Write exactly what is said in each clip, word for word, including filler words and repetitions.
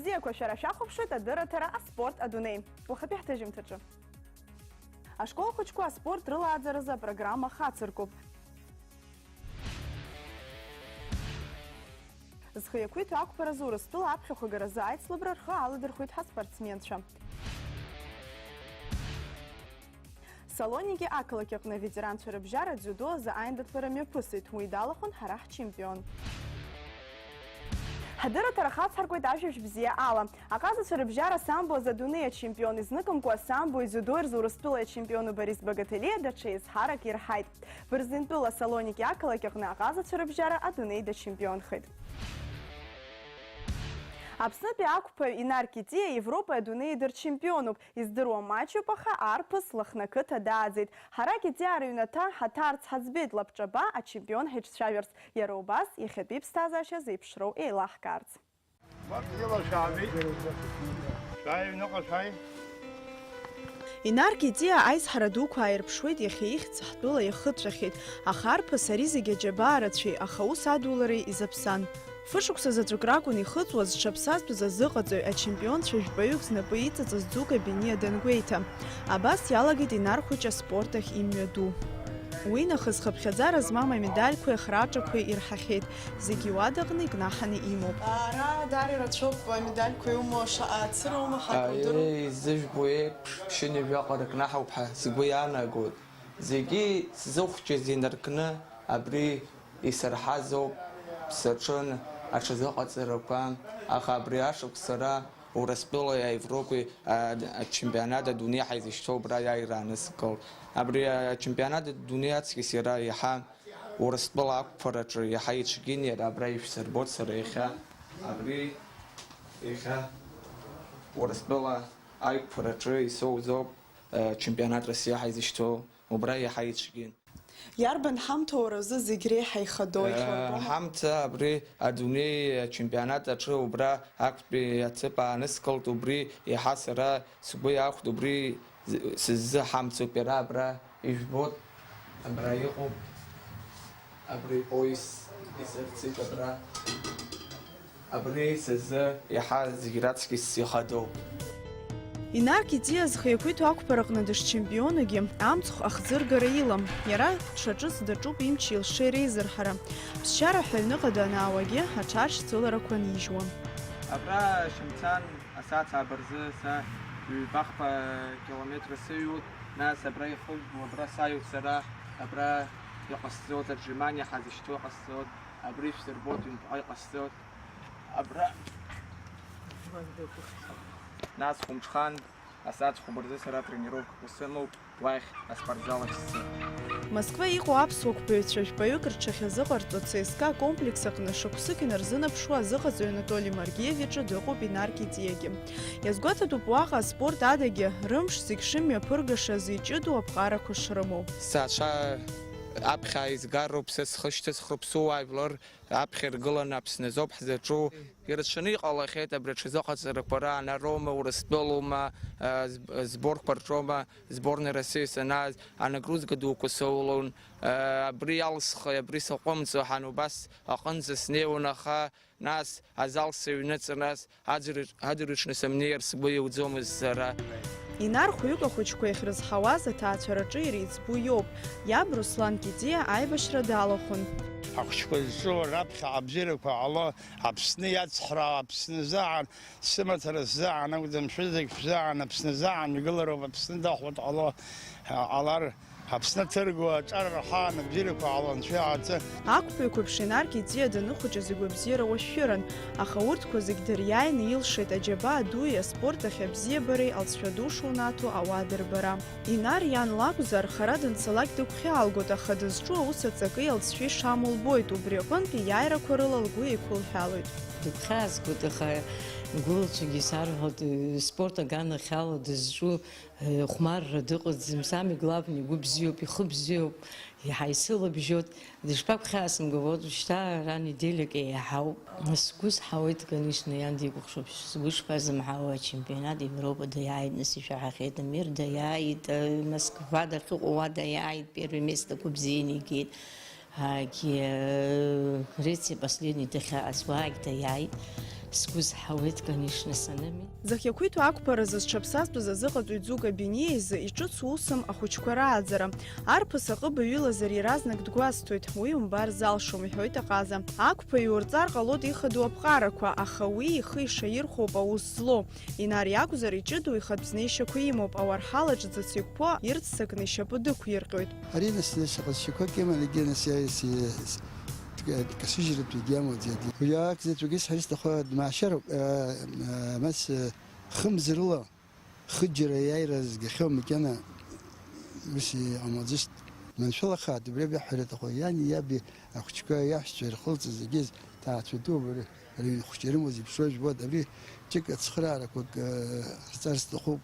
Бзиақәа шәара шәахәаԥшуеит адырраҭара «Аспорт адунеи». Уахатәи ҳҭыжьымҭаҿы. Ашкол хәыҷқәа аспорт рылааӡаразы апрограмма хацыркуп. Зхы иақәиҭу ақәԥаразы Урыстәыла аԥхьахә агаразы аицлабра рхы аладырхәит ҳаспортсменцәа. Салоники ақалақь аҟны аветеранцәа рыбжьара дзиудо азы аиндаҭлара мҩаԥысит, уи далахәын ҳара ҳчемпион. Ҳдырраҭара хацҳаркуеит ажәабжь бзиа ала. Аҟазацәа рыбжьара самбо азы адунеи ачемпион, изныкымкәа асамбои дзиудои рзы Урыстәылеи ачемпиони Борис Багателиа даҽа еизҳарак ирҳаит. Бырзентәыла Салоники ақалақь аҟны аҟазацәа рыбжьара адунеи дачемпионхеит. Аԥснытәи ақәԥаҩ Инар Китиа Европеи адунеи дырчемпионуп. Издыруа маҷуп, аха арԥыс Лыхны ақыҭа дааӡеит. Ҳара Китиа рыҩнаҭа ҳаҭарц ҳаӡбеит, лабҿаба ачемпион ҳиҿцәажәарц, иара убас иахьатәи иԥсҭазаашьа зеиԥшроу еилаҳкаарц. Шәааи, аҩныҟа шәааи. Инар Китиа аизҳара дуқәа ааирԥшуеит, иахьа ихьӡ ҳтәыла иахыҵәахьеит, аха арԥыс ари зегь аџьабаа рацәеи, аха аус адулареи изаԥсан. Фышықәса заҵәык ракәын ихыҵуаз, зҽаԥсазтәыз азыҟаҵаҩ, ачемпионцәа жәпаҩык знапы иҵаҵаз Ӡука Бениа дангәеиҭа. Абас иалагеит Инар хәыҷы аспорт ахь имҩаду. Уи нахыс хыԥхьаӡара змам амедальқәеи ахраҿақәеи ирҳахьеит, зегьы иуадаҟны икнаҳаны имоуп. Ара даара ирацәоуп амедальқәа иумоу, шаҟа цырума ҳакрудыруа? Аиеи, изыжәбо еиԥш, ԥшьынҩажәаҟа рыкнаҳауп ҳәа сгәы иаанагоит. Зегьы сзыхәҷыз инаркны абри исырҳазоуп, саҿын аҽазыҟаҵарақәа, аха абри ашықәс сара Урыстәылеи Европеи, а, ачемпионат адунеи ҳаизышьҭоу убра аиааира ааныскылт. Абри ачемпионат адунеи аҵкьыс иара иаҳа Урыстәыла ақәԥараҿы иаҳа ицәгьан, иара абра ишәсырбоит сара иахьа. Абри иахьа Урыстәыла аиқәԥараҿы исоуӡоуп, а, чемпионат России ҳаизышьҭоу. Убра иаҳа ицәгьан. Иарбан ҳамҭоу уара узы зегь реиҳа ихадоу, Э, иахьурбома? Ҳамҭа абри адунеи ачемпионат аҿы убра актәи аҭыԥ ааныскылт, убри иаҳа сара сгәы иахәт, убри з-, сыззы ҳамҭоуп, иара абра ижәбоит, абра иҟоуп, абри пояс исырцеит абра. Абри са сзы иаҳа зегь раҵкьыс ихадоуп. Инар Китиа зхы иақәиҭу ақәԥараҟны дышчемпионугьы, амцхә ахӡыргара илам. Иара дшаҿыц даҿуп имчи илшеи реизырҳара. Ԥсшьара ҳәа аҩныҟа данаауагьы, аҽаршьцыларақәа нижьуам. Абра шымцан асааҭ ааба рзы са ҩбахԥа километра сыҩуеит, нас абра ихыжәбо, абра саҩуеит сара, абра иҟасҵоит, отжимание ҳазышьҭоу иҟасҵоит, абри шәсырбоит, ҩынтәҟа иҟасҵоит. Абра. Нас хәымҽхан, асааҭ хәба рзы сара атренировкақәа сымоуп, уахь аспортзал ахь сцоит. Москва иҟоу аԥсуа қәԥаҩцәа жәпаҩык рҽахьазыҟарҵо ЦСКА комплекс аҟны шықәсык инарзынаԥшуа азыҟаҵаҩ Анатоли Маргиев иҿы дыҟоуп Инар Китиагьы. Иазгәаҭатәуп уаҟа аспорт адагьы, рымш зегь шымҩаԥыргашаз иҷыдоу аԥҟарақәа шрымоу. Сцацәа аԥхьа ааизгароуп, са схы шьҭысхроуп, сууаажәлар аԥхьа иргыланы Аԥсназоуп ҳзаҿу. Ирацәаны иҟалахьеит абри аҽазыҟаҵарақәа раан, ароума, Урыстәылоума, а, зб-, зборқәа рҿоума, сборной России санааз, анагрузка дуқәа соулон, а, абри иалсхи, абри саҟәымҵо ҳәа убас аҟынӡа снеиуан, аха нас азал сыҩныҵ, нас Адырҩ-, адырҩаҽны сымнеир сгәы иуӡомызт сара. Инар хәҩык ахәыҷқәа иахьрызҳауаз аҭаацәараҿы иреиҵбу иоуп. Иаб Руслан Китиа аибашьра далахәын. Ахәыҷқәа зҿу раԥхьа абзиарақәа ҟало, Аԥсны иацхраау, Аԥсны заан, сымацара сзаан акәӡам, шәызегь шәзаан, Аԥсны заан, мҩагылароуп, Аԥсны дахәоит ҟало, ҟалар. Аԥсны аҭыргоу аҿар рҳәаан абзиарақәа ҟало Анцәа иҟаҵа. Ақәԥаҩқәа еиԥш Инар Китиа даныхәыҷыз игәабзиара уашәшәыран, аха урҭқәа зегь дыриааины илшеит аџьабаа дуи аспорт ахь абзиабареи алҵшәа ду шунаҭо ауаа дырбара. Инар иан лакәзар, хара данцалак дыгәхьаалгоит, аха дызҿу аус аҵаки алҵшәеи шамоу лбоит, убри аҟынтә ииааирақәа рыла лгәы еиқәылҳәалоит. Дыгәхьаазгоит, аха игәылацәагьы исарҳәоит, спорт аганахьала дызҿу Хәмарра дыҟаӡам, сами главный игәы бзиоуп, ихы бзиоуп, иаҳа исылабжьоит. Дышԥагәхьаасымго, вот шьҭа ара неделиак еиҳауп. Сгәы сҳауеит, конечно, иан дикәыхшоуп, сгәы шԥазымҳауа, ачемпионат Европа даиааит, нас ишәаҳахьеит, амир даиааит, Москва дахьыҟоу уа даиааит, первое место гәы бзианы игеит. Агьи, э, Грециа последний дахьааз уаагь даиааит. Сгәы зҳауеит, конечно, саными. Зхы иақәиҭу ақәԥаразы зҽаԥсазтәыз азыҟаҵаҩ Ӡука Бениа изы иҿыцу усым ахәыҷқәа рааӡара. Арԥыс аҟыбаҩ илазар иаразнак дгәасҭоит, уи умбар залшом, иҳәоит аҟаза. Ақәԥаҩ иурҵар ҟалоит ихадоу аԥҟарақәа, аха уи ихы ишаирхәоуп аус злоу. Инар иакәзар, иҷыдоу ихатә знеишьақәа имоуп, ауарҳалаҿ ӡыц иқәԥо ирццакны ишьапы дықәирҟьоит. Ари нас шаҟа шьақәак иман, егьи нас иааиз дкасыжьратәгьы амаӡа. Уи акзаҵәык исҳәар исҭаху дмаашьароуп, мас хымз рыла, хыџьара иааира згахьоу макьана ус иҟамлаӡацт. Маншәалахааит, убри абиаҳҳәара аҭаху, иани иаби ахәыҷқәа, иаҳәшьцәа ирхылҵыз, егьи ҭаацәа дууп, рыҩн хәыҷы ирымоу зеиԥшроу жәбоит, абри ҷык ацхыраарақәак ҟарҵар сҭахуп,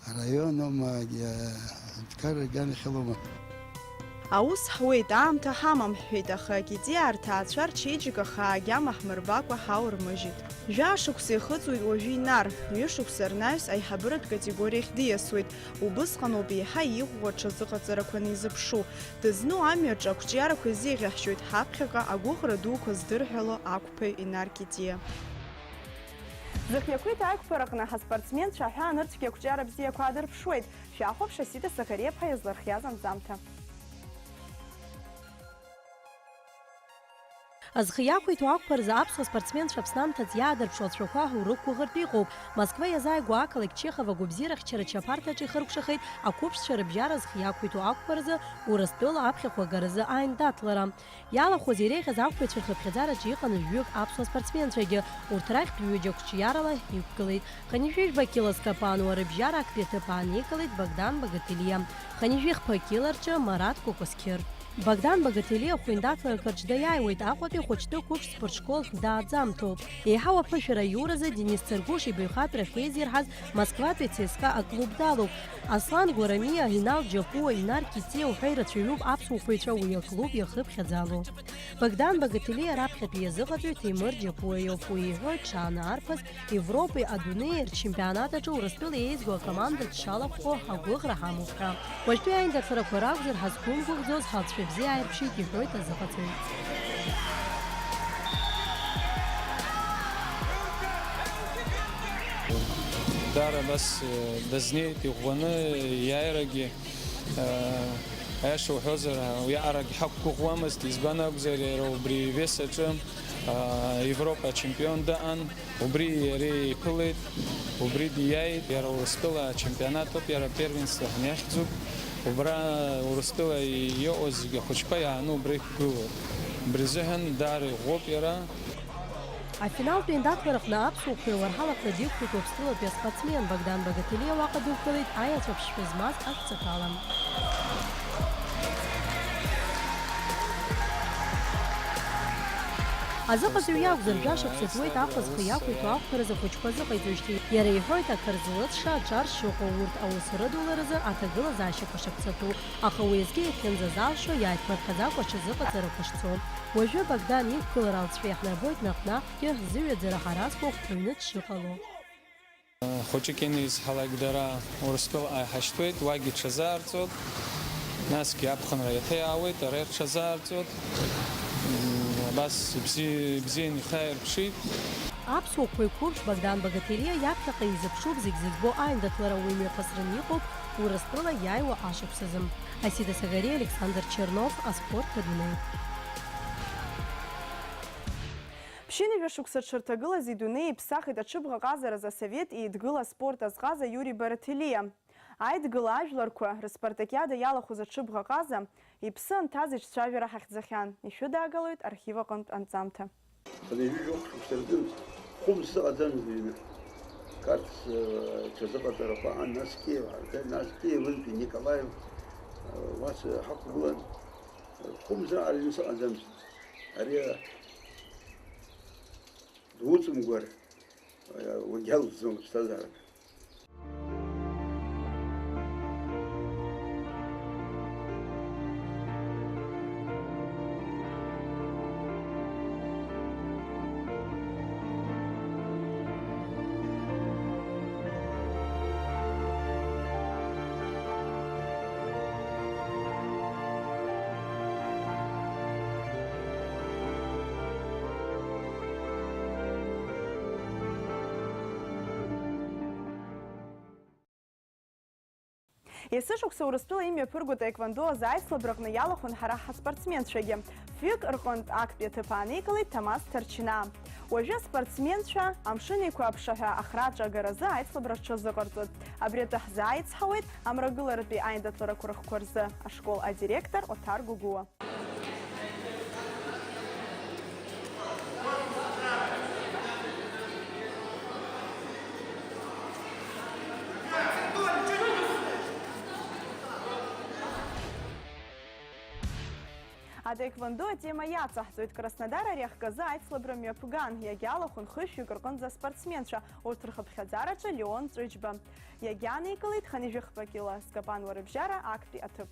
араион аума, аҳәынҭқарра аганахьалоума. Аус ҳуеит, аамҭа ҳамам ҳҳәеит, аха акитиаа рҭаацәа рчеиџьыка хаа агьама ҳмырбакәа ҳаурмыжьит. Жәаа шықәса ихыҵуеит уажәы Инар, ҩышықәса рнаҩс аиҳабыратә категориахь диасуеит, убысҟаноуп еиҳа иӷәӷәа аҽазыҟаҵарақәа анизыԥшу. Дызну амҩаҿы ақәҿиарақәа изеиӷьаҳшьоит ҳаԥхьаҟа агәыӷра дуқәа здырҳәало ақәԥаҩ Инар Китиа. Зхы иақәиҭу аиқәԥараҟны ҳаспортсменцәа аҳәаанырцәгьа ақәҿиара бзиақәа аадырԥшуеит. Шәахәаԥш, Асида Сакариаԥҳа иазлырхиаз анҵамҭа. Зхы иақәиҭу ақәԥаразы аԥсуа спортсменцәа Аԥсны аамҭазы иаадырԥшуа ацәаҳәақәа урықәгәыӷыртә иҟоуп. Москва иазааигәоу ақалақь Чехов агәабзиарахьчара чаԥарҭаҿы ихыркәшахеит ақәыԥшцәа рыбжьара зхы иақәиҭу ақәԥаразы Урыстәыла аԥхьахә агаразы аиндаҭлара. Иалахәыз иреиӷьыз ақәԥаҩцәа рхыԥхьаӡараҿы иҟан жәаҩык аԥсуа спортсменцәагьы, урҭ рахьтә ҩыџьа қәҿиарала иқәгылеит. Хынҩажәижәба кило скапануа рыбжьара актәи аҭыԥ ааникылеит Богдан Багателиа, хынҩажәи хԥа кило рҿы Марат Кәакәасқьыр. Богдан Багателиа хәындаҭларак рҿы даиааиуеит, Аҟәатәи ахәыҷтәы қәыԥш спортшкол дааӡамҭоуп. Еиҳау аԥышәара аиуразы Денис Царгәыш ибаҩхатәрахь еизирҳаз Москватәи ЦСКА аклуб далоуп. Аслан Гәарамиа, Инал Џьапуа, Инар Китиа уҳәа ирацәаҩуп аԥсуа хәаҩцәа уи аклуб иахыԥхьаӡало. Богдан Багателиа раԥхьатәи иазыҟаҵаҩ Ҭемыр Џьапуа иоуп, уи иҳәоит, ҽааны арԥыс Европеи адунеии рчемпионат аҿы Урыстәыла еизгоу акоманда дшалахәхо агәыӷра ҳамоуп ҳәа. Уажәтәи аиндаҭларақәа ракәзар, ҳазқәымгәыӷӡоз ҳалҵшәа бзиа ааирԥшит, иҳәоит азыҟаҵаҩ. Даара абас, э, дазнеит, иӷәӷәаны, иааирагьы, э, аиаша уҳәозар, уиаҟарагь ҳақәгәыӷуамызт, избан акәзар, иара убри вес аҿы, э, Европа ачемпион дыҟан, убри иара еиԥылеит, убри диааит, иара Урыстәыла ачемпионат ауп, иара первенство ҳаниахьӡуп, убра Урыстәыла иҟоу зегьы ахәыҷқәа иааны убра иқәгылоуп. Убри азыҳәан даара иӷәӷәоуп иара. Афиналтә еиндаҭлараҟны аԥсуа хәҩы уарҳалаҟны диқәтәеит Уаԥстәылатәи аспортсмен Богдан Багателиа, уаҟа дықәгылеит аиаҵәа ԥшшәы змаз ашәҵатәала. Азыҟаҵаҩ иакәзар, жәашықәса ҵуеит Аҟәа зхы иақәиҭу ақәԥаразы ахәыҷқәа азыҟаиҵоижьҭеи. Иара иҳәоит, акыр злыҵша аҿар шыҟоу, урҭ аус рыдуларазы аҭагылазаашьақәа шаԥсатәу, аха уеизгьы иахьынӡазалшо, иааиԥмырҟьаӡакәа аҽазыҟаҵарақәа шцо. Уажәы Богдан иқәгылара алҵшәа иаҳнарбоит наҟ-наҟгьы, зыҩаӡара ҳаразқәа хәҭаҩны дшыҟало. Хәыҷык ианеизҳалак дара Урыстәыла ааиҳашьҭуеит, уагьы рҽазаарҵоит, насгьы аԥхынра иаҭа иаауеит, ара ирҽазаарҵоит. Абас ибзи-, ибзианы ихы ааирԥшит. Аԥсуа қәеи қәыԥш Богдан Багателиа иаԥхьаҟа изыԥшуп зегь зыӡбо аиндаҭлара, уи мҩаԥысран иҟоуп Урыстәыла иааиуа ашықәсазы. Асида Сагариа, Александр Чернов, аспорттә адунеи. Ԥшьынҩажәа шықәса дшырҭагылаз идунеи иԥсахит аҽыбӷаҟазаразы асовет еидгыла аспорт азҟаза Иури Бараҭелиа. Аидгыла ажәларқәа рыспартакиада иалахәыз аҽыбӷаҟаза иԥсы анҭаз иҿцәажәара ҳахьӡахьан, ишәыдаагалоит архив аҟынтә анҵамҭа. Хынҩажәи жәохә шықәса рзын хәымз сыҟаӡамызт аҩны. Қарҭ, э, ҽазыҟаҵарақәа аан, нас Киев ҳаргеит, нас Киевынтәи Николаев, э, уа сҳақәгылан. Хәымзар аҩны сыҟаӡамызт. Ари дуӡӡамгәар, уагьалҵӡом аԥсҭазаарак. Есышықәса Урыстәыла имҩаԥырго таеквондо азы аицлабраҟны иалахәын ҳара ҳаспортсменцәагьы. Фҩык рҟынтә актәи аҭыԥ ааникылеит Ҭамаз Ҭарчынаа. Уажәы аспортсменцәа Амшын Еиқәа аԥшаҳәа ахраҿа агаразы аицлабра рҽазыҟарҵоит. Абри атәы ҳзааицҳауеит Амрагыларатәи аиндаҭларақәа рыхқәа рзы ашкол адиректор Оҭар Гәыгәуа. Атаеквондо атема иацаҳҵоит. Краснодар ари ахкы азы аицлабра мҩаԥган, иагьалахәын хышәҩык рҟынӡа аспортсменцәа, урҭ рхыԥхьаӡараҿы Леон Ҵәыџьба. Иагьааникылеит хынҩажәи хԥа кьыла зкапануа рыбжьара актәи аҭыԥ.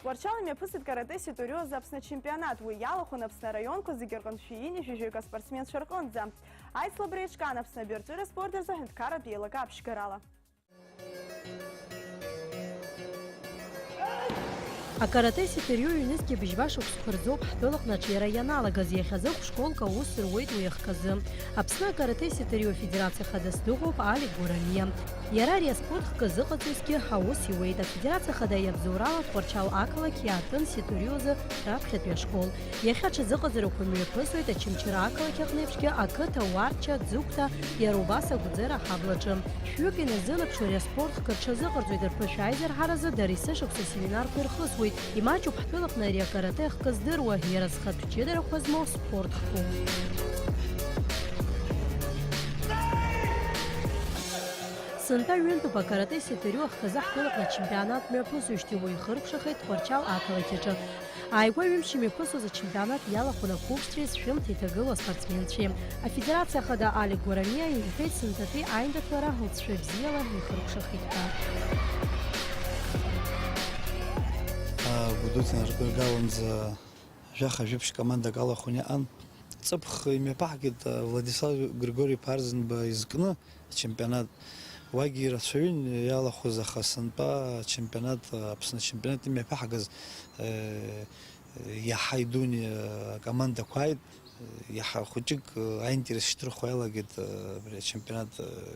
Тҟәарчал имҩаԥысит каратэ ситорио азы Аԥсны ачемпионат. Уи иалахәын Аԥсны араионқәа зегьы рҟынтә шәи ҩынҩажәаҩык аспортсменцәа рҟынӡа. Аицлабра еиҿкаан Аԥсны абаҩрҵәыреи аспорти рзы аҳәынҭқарратә еилакы аԥшьгарала. Акарате ситорио ҩнызқьи быжьба шықәсқәа рзоуп ҳтәылаҟны аҿиара ианалагаз. Иахьазы хә-школк аус руеит уи ахкы азы. Аԥсны акарате ситорио афедерациа хадас дыҟоуп Алик Гәарамиа. Иара ари аспорт хкы зыҟаҵаҩызгьы аус иуеит. Афедерациа хада иабзоурала Тҟәарчал ақалақь иаартын ситориозы раԥхьатәи ашкол. Иахьа аҽазыҟаҵарақәа мҩаԥысуеит Очамчыра ақалақь аҟны еиԥшгьы ақыҭа Уарча, Ӡыгәҭа, иара убас Агәӡера аҳаблаҿы. Шәҩык иназынаԥшуа ари аспорт хкы рҽазыҟарҵоит, рԥышәа аизырҳаразы дара есышықәса семинарқәа ирхысуеит. Имаҷуп ҳтәылаҟны ари акарате ахкы здыруа, иара зхатә ҷыдарақәа змоу спорт хкуп. Сынтәа ҩынтәуп акарате ситорио ахкы азы ҳтәылаҟны ачемпионат мҩаԥысуеижьҭеи уи ихыркәшахеит Тҟәарчал ақалақь аҿы. Ааигәа ҩымш имҩаԥысуаз ачемпионат иалахәын ақәыԥшцәеи зшәымҭа иҭагылоу аспортсменцәеи. Афедерациа ахада Алик Гәарамиа иҳәеит, сынтәатәи аиндаҭлара лҵшәа бзиала ихыркәшахеит ҳәа. Гәдоуҭа инаргәыргаланӡа жәаха-жәиԥшь командак алахәын иҟан. Ҵыԥх имҩаԥаҳгеит Владислав Григори-иԥа Арӡынба изкны ачемпионат. Уагьы ирацәаҩын иалахәыз, аха сынтәа ачемпионат, Аԥсны ачемпионат имҩаԥаҳгаз, э, иаҳа идуны акомандақәа ааит, иаҳа хәыҷык аинтерес шьҭырхуа иалагеит абри ачемпионат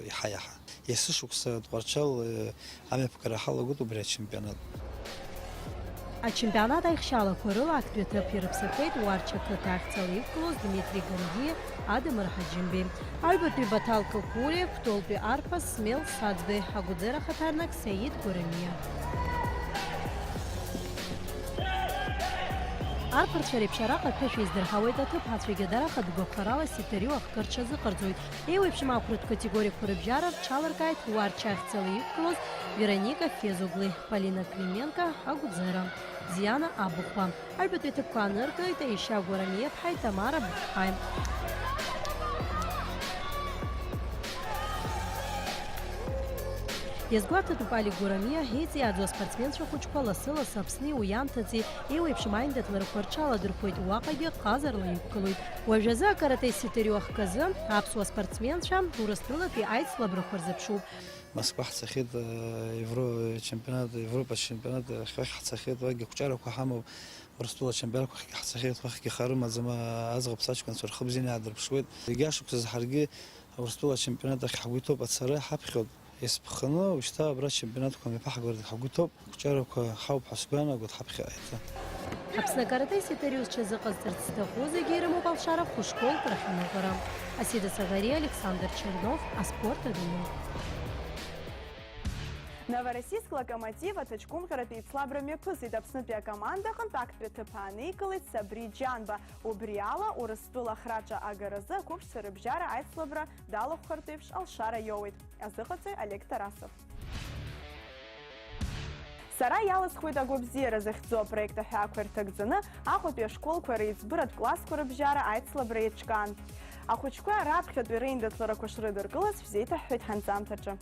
иаҳа-иаҳа. Есышықәса Тҟәарчал, э, амҩаԥгара ҳалагоит убри ачемпионат. Ачемпионат аихшьалақәа рыла актәи аҭыԥ ирыԥсахеит Уарча қыҭа ахьӡала иқәгылоз Дмитри Гангиа, Адамыр Ҳаџьымбеи, Аҩбатәи Баҭал Какуриа, Кәтолтәи арԥыс Смел Саӡбеи, Агәӡера ахаҭарнак Саид Гәарамиа. Арԥарцәа реиԥш араҟа аҭәашьа издырҳауеит аҭыԥҳацәагьы, дара хатә гәаԥхарала ситорио ахкы рҽазыҟарҵоит. Еиуеиԥшым ақәратә категориақәа рыбжьара рҽаларкааит Уарча ахьӡала иқәгылоз Вероника Фезугли, Полина Клименко, Агәӡера, Диана Абыхәба. Аҩбатәи аҭыԥқәа ааныркылеит Аишьа Гәарамиаԥҳаи Тамара Быҭәԥҳаи. Иазгәаҭатәуп Алик Гәарамиа иҵиааӡоу аспортсменцәа хәыҷқәа лассы-лассы Аԥсни уи анҭыҵи еиуеиԥшым аиндаҭларақәа рҽаладырхәуеит, уаҟагьы ҟазарала иқәгылоит. Уажәазы акарате ситорио ахкы азы аԥсуа спортсменцәа Урыстәылатәи аицлабрақәа рзыԥшуп. Москва ҳцахьеит, э, Евро-, чемпионат, Европа чемпионат ахьхьахь ҳцахьеит, уагьы ақәҿиарақәа ҳамоуп, Урыстәыла ачемпионатқәа ахьгьы ҳцахьеит, уахьгьы харымаӡам, аӡӷаб сачканцәа рхы бзианы иаадырԥшуеит. Егьи ашықәсазы ҳаргьы Урыстәыла ачемпионат ахь ҳгәы иҭоуп ацара, иҳаԥхьоит. Есԥханы, ушьҭа абра ачемпионатқәа мҩаԥаҳгар ҳгәы иҭоуп, ақәҿиарақәа ҳауп ҳәа сгәы иаанагоит ҳаԥхьа ҳаиҭа. Аԥсны акарате ситорио зҽазыҟазҵарц зҭаху зегьы ирымоуп алшара хәышколк рахь аныҟәара. Асида Саӷариа, Александр Чернов, аспорт адунеи. Новороссийск Локомотив аҭаҷкәымҟьаратәи еицлабра мҩаԥысит. Аԥснытәи акоманда аҟынтә актәи аҭыԥ ааникылеит Сабри Џьанба. Убри ала, Урыстәыла ахраҿа агаразы ақәыԥшцәа рыбжьара аицлабра далахәхартә еиԥш алшара иоуеит. Азыҟаҵаҩ Олег Тарасов. Сара иалысхуеит агәабзиара захьӡу апроект аҳәаақәа ирҭагӡаны Аҟәатәи ашколқәа реиҵбыратә классқәа рыбжьара аицлабра еиҿкаан. Ахәыҷқәа раԥхьатәи реиндаҭларақәа шрыдыркылаз шәзеиҭаҳҳәеит ҳанҵамҭаҿы.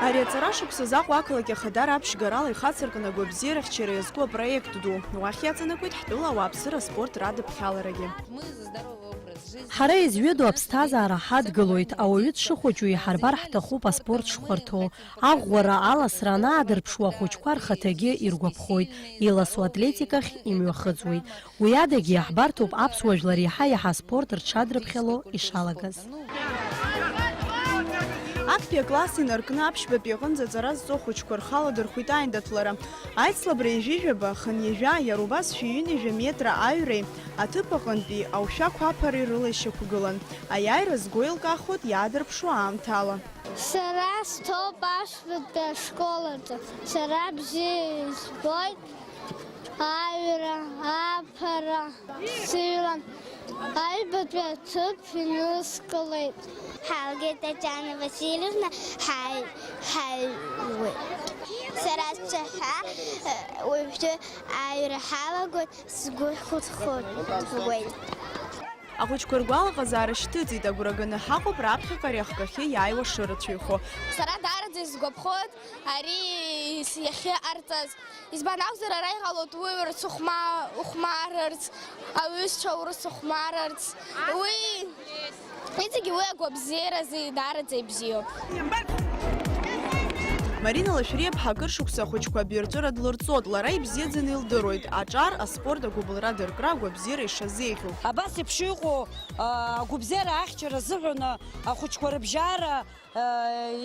Ари аҵара шықәсазы Аҟәа ақалақь Ахадара аԥшьгарала ихацыркны агәабзиарахьчара иазку апроект ду. Уахь иаҵанакуеит ҳтәыла ауааԥсыра аспорт радыԥхьаларагьы. Мы за здоровый образ Ҳара изҩыдоу аԥсҭазаара ҳадгылоит, ауаҩы дшыхәыҷу иҳарбар ҳҭахуп аспорт шхәарҭоу. Аӷәӷәара, аласра анаадырԥшуа, ахәыҷқәа рхаҭагьы иргәаԥхоит, иласу атлетикахь имҩахыҵуеит. Уи адагьы иаҳбарҭоуп аԥсуа жәлар иаҳа-иаҳа аспорт рҽадрыԥхьало ишалагаз. Актәи акласс инаркны аԥшьбатәи аҟынӡа аҵара зҵо ахәыҷқәа рхы аладырхәит аиндаҭлара. Аицлабра ҩажәижәаба, хынҩажәа, иара убас шәи ҩынҩажәа метра аҩреи аҭыԥ аҟынтәи аушәақә аԥареи рыла ишьақәгылан. Аиааира зго еилкаахоит иаадырԥшуа аамҭала. Сара сҭоуп аԥшьбатәи ашкол аҿы. Сара бзиа избоит аҩра, аԥара, сыҩран аҩбатәи аҭыԥ инылскылеит. Ҳалгеит, Татьана Васильевна, ҳаи-, ҳаиуеит. Сара сцәаҳәа, э, уажәы аҩра ҳалагоит, сгәы хәыҭхәыҭуеит. Ахәыҷқәа ргәалаҟазаара шьҭыҵит, агәра ганы ҳаҟоуп раԥхьаҟа ари ахкахьы иааиуа шырацәаҩхо. Сара даараӡа исгәаԥхоит ари ис-, иахьыҟарҵаз. Избан акәзар, ара иҟалоит уи урыс ухәма-, ухәмарырц, аҩызцәа урыс ухәмарырц. Уи, иҵегьы уи агәабзиаразы даараӡа ибзиоуп. Марина Лашәриаԥҳа акыр шықәса ахәыҷқәа абаҩрҵәыра длырҵоит, лара ибзиаӡаны илдыруеит аҿар, аспорт, агәыбылра дыркра, агәабзиара ишазеиӷьу. Абас еиԥш иҟоу, а, агәабзиара ахьчара азыҳәан, а, ахәыҷқәа рыбжьара, а,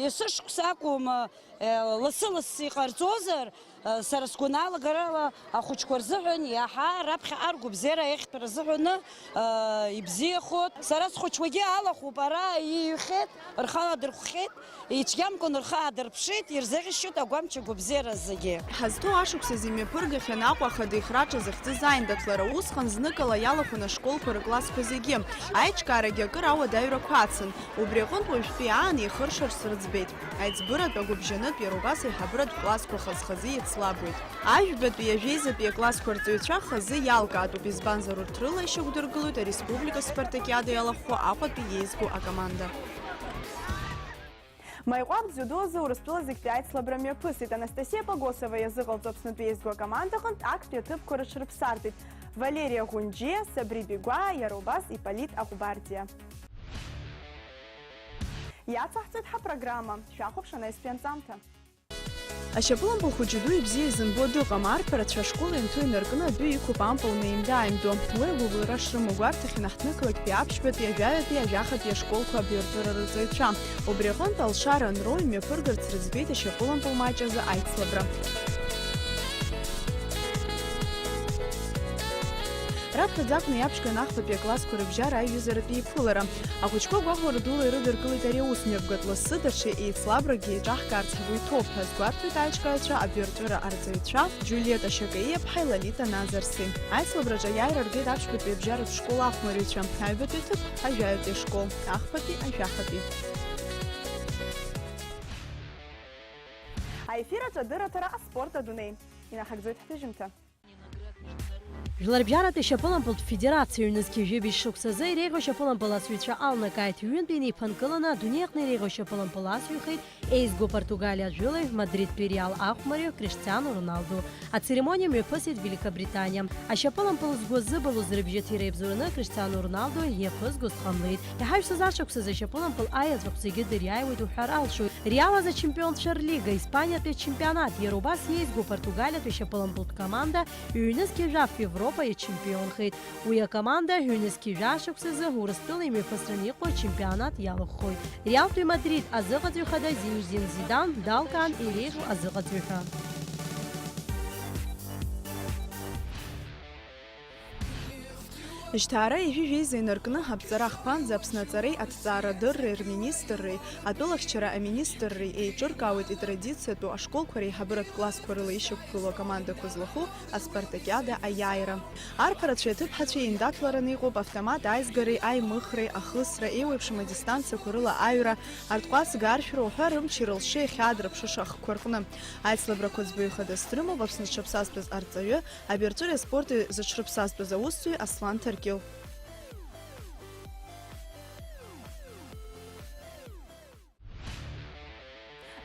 есышықәса акәым, а, лассы-лассы иҟарҵозар, а, сара сгәаналагарала ахәыҷқәа рзыҳәан иаҳа раԥхьаҟа ргәабзиара еиӷьтәра азыҳәан, а, ибзиахоит. Сара схәыҷқәагьы алахәуп, ара иҩхьеит, рхы аладырхәхьеит. Ицәгьамкәан рхы аадырԥшит, ирзеиӷьасшьоит агәамч агәабзиара зегьы. Ҳазҭоу ашықәсазы имҩаԥыргахьан Аҟәа ахада ихраҿа захьӡыз аиндаҭлара. Усҟан зныкала иалахәын ашколқәа рыклассқәа зегьы. Аиҿкаарагьы акыр ауадаҩрақәа ацын. Убри аҟынтә уажәтәи аан еихыршарц рыӡбеит. Аиҵбыратә, агәыбжьанытә, иара убас аиҳабыратә классқәа хаз-хазы еицлабуеит. Ажәбатәи, ажәеизатәи аклассқәа рҵаҩцәа хазы иалкаатәуп, избанзар урҭ рыла ишьақәдыргылоит ареспублика аспартакиада иалахәхо Аҟәатәи еизго акоманда. Маиҟәаԥ дзиудо азы Урыстәыла зегьтәи аицлабра мҩаԥысит. Анастасиа Погосова иазыҟалҵо Аԥснытәи еизго акомандаҟынтә актәи аҭыԥқәа рыҽрыԥсартәит Валери Аӷәынџьиа, Сабри Бигәаа, иара убас Иполит Аҟәбардиа. Иацаҳҵоит ҳапрограмма. Шәахәаԥш анаҩстәи анҵамҭа. Ашьапылампыл хәыҷы ду ибзиа изымбо дыҟам, арԥарацәа ашкол ианҭо инаркны адәы иқәуп ампыл неимда-ааимдо. Уи агәыбылра шрымоу гәарҭахьан аҳҭнықалақьтәи аԥшьбатәи, ажәаҩатәи, ажәахатәи ашколқәа абаҩрҵәыра рырҵаҩцәа. Убри аҟынтә алшара анроу имҩаԥыргарц рыӡбеит ашьапылампыл маҷ азы аицлабра. Раԥхьаӡа акәны иаԥшьган ахԥатәи аклассқәа рыбжьара аиҩызаратә еиԥылара. Ахәыҷқәа гәахәара дула ирыдыркылеит ари аус мҩаԥгатә лассы, даҽа еицлабракгьы еиҿаҳкаарц ҳгәы иҭоуп ҳәа азгәарҭоит аиҿкааҩцәа абаҩрҵәыра арҵаҩцәа Џьулиета Шьакаиаԥҳаи Лолита Назарци. Аицлабраҿы аиааира ргеит аԥшьбатәи абжьаратә школ ахәмарҩцәа, аҩбатәи аҭыԥ, ажәаҩатәи ашкол, ахԥатәи, ажәахатәи. Аефир аҿы адырраҭара аспорт адунеи. Инахагӡоит ҳҭыжьымҭа. Жәларбжьаратәи ашьапылампылтә федерациа ҩнызқьи жәибжь шықәсазы иреиӷьу ашьапылампыл асҩцәа алнакааит. Ҩынтә инеиԥынкыланы адунеи аҟны иреиӷьу ашьапылампыл асҩхеит еизго Португалиа жәылаҩ, Мадридтәи Реал ахәмарҩы Криштиану Роналду. Ацеремониа мҩаԥысит Великобританиа. Ашьапылампыл згәы азыбылуаз рыбжьы ҭира иабзоураны Криштиану Роналду иаԥызгоз дҟамлеит. Иҳаҩсыз ашықәсазы ашьапылампыл аиаҵәахә зегьы дыриааиуеит уҳәар алшоит. Реал азы ачемпионцәа рлига, Испаниатәи ачемпионат, иара убас иеизго Португалиатәи ашьапылампылтә команда ҩнызқьи жәаф Европа иачемпионхеит. Уи акоманда ҩнызқьи жәа шықәсазы Урыстәыла имҩаԥысран иҟоу ачемпионат иалахәхоит. Реалтәи Мадрид азыҟаҵаҩ хада Зинедин Зидан далкаан иреиӷьу азыҟаҵаҩ ҳәа. Жьҭаара ҩажәи жәеиза инаркны, аԥҵара ахԥанӡа Аԥсны аҵареи аҭҵаарадырреи рминистрреи атәылахьчара аминистрреи еиҿыркаауеит итрадициатәу ашколқәа реиҳабыратә классқәа рыла ишьақәгылоу акомандақәа злахәу аспартакиада аиааира. Арԥарацәеи аҭыԥҳацәеи еиндаҭлараны иҟоуп автомат аизгареи аимыхреи, ахысра, еиуеиԥшым адистанциақәа рыла аҩра, арҭҟәацга аршәра уҳәа рымчи рылшеи ахьаадырԥшыша ахқәа рҟны. Аицлабрақәа ӡбаҩ хадас дрымоуп Аԥсны зҽаԥсазтәыз арҵаҩы, абаҩрҵәыреи аспорти зыҽрыԥсазтәыз аусзуҩ Аслан Ҭаркьыл.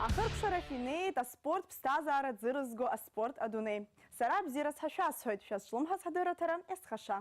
Ахыркәшарахь инеит аспорт ԥсҭазаара ӡырызго аспорт адунеи. Сара абзиара сҳәа шәасҳәоит, шәазҿлымҳаз ҳадырраҭара есхаша.